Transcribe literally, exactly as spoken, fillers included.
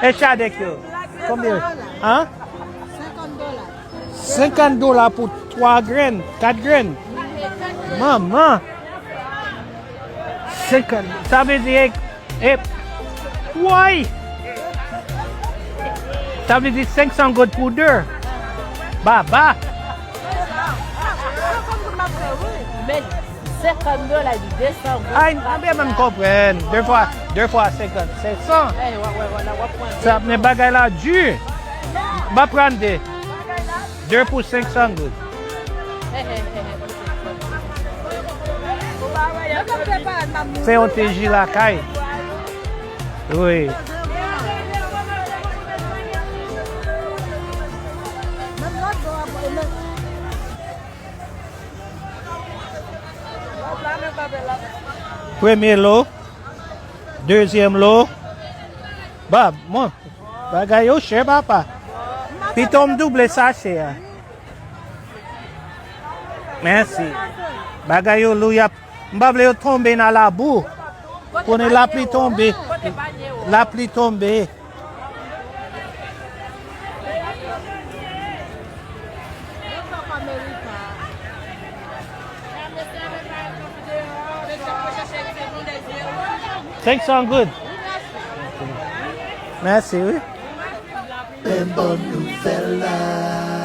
E chadèk yo? Konbyen? An? Senkant dola pou twa grenn, kat grenn? Manman! Senkant. Sa vle di, e, e, woy! Sa vle di senk san goud pou de. Baba! Men, senkant dola, di de san goud. Ay, anben, mwen konprann. De fwa, de fwa senkant, se san. Sa, men bagay la di. M ap pran de. De pou senk san goud. Fè yon ti ji lakay. Wi. Premye lo, dezyèm lo. Bab, mwen, bagay yo chè, papa. Pito m double sachè a. Mèsi. Bagay yo lou, y ap, m pa vle yo tonbe nan labou. Konnen lapli tonbe. Lapli tonbe. Senk san goud. Mèsi, wi. Men bon nouvèl la.